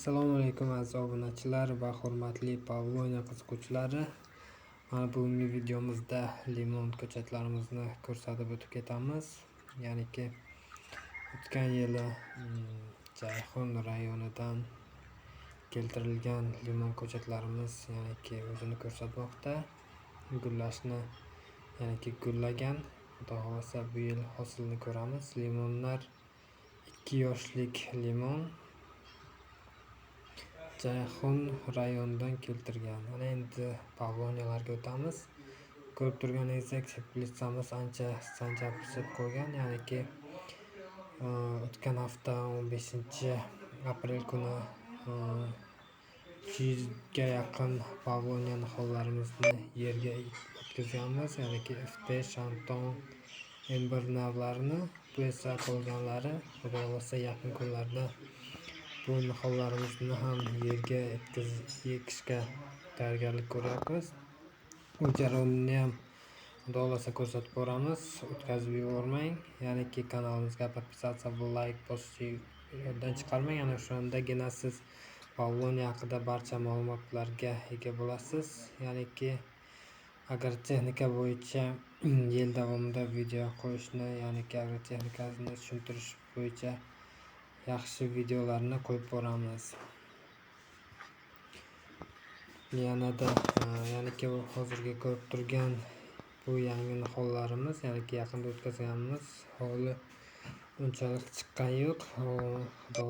Assalomu alaykum aziz obunachilar va hurmatli Pavlonia qiziquvchilari. Mana bugungi videomizda limon ko'chatlarimizni ko'rsatib o'tib ketamiz. Ya'niki o'tgan yili Jayhun rayonidan keltirilgan limon ko'chatlarimiz ya'niki o'zini ko'rsatmoqda. Gullashni, ya'niki gullagan. Xudo xohlasa bu yil hosilni ko'ramiz. Limonlar 2 yoshlik limon Jayhun rayonidan keltirgan. Mana endi pavloniyalarga o'tamiz. Ko'rib turganingizdek, teplitsamiz ancha sanjab pisib qo'ygan. Ya'niki o'tgan hafta 15 aprel kuni 300 ga yaqin pavloniya nihollarimizni yerga o'tkazganmiz. Ya'niki FT, Shanton, M1 navlarini. Bu esa qolganlari, Xudo xohlasa, yaqin kunlarda bu nihollarimizni ham yerga ekishga tayyorgarlik ko'ryapmiz. U jarayonni ham Xudo xohlasa ko'rsatib boramiz. O'tkazib yubormang. Ya'niki kanalimizga подписаться va layk bosishni yoddan chiqarmang. Ana o'shandagina siz Pavloniya haqida barcha ma'lumotlarga ega bo'lasiz. Ya'niki agrotexnika bo'yicha yil davomida video qo'yishni, ya'niki agrotexnikasini tushuntirish bo'yicha yaxshi videolarni qo'yib boramiz. Yanada ya'niki hozirgi ko'rib turgan bu yangi nihollarimiz, ya'niki yaqinda o'tkazganimiz, holi unchalik chiqqani yo'q. Xudo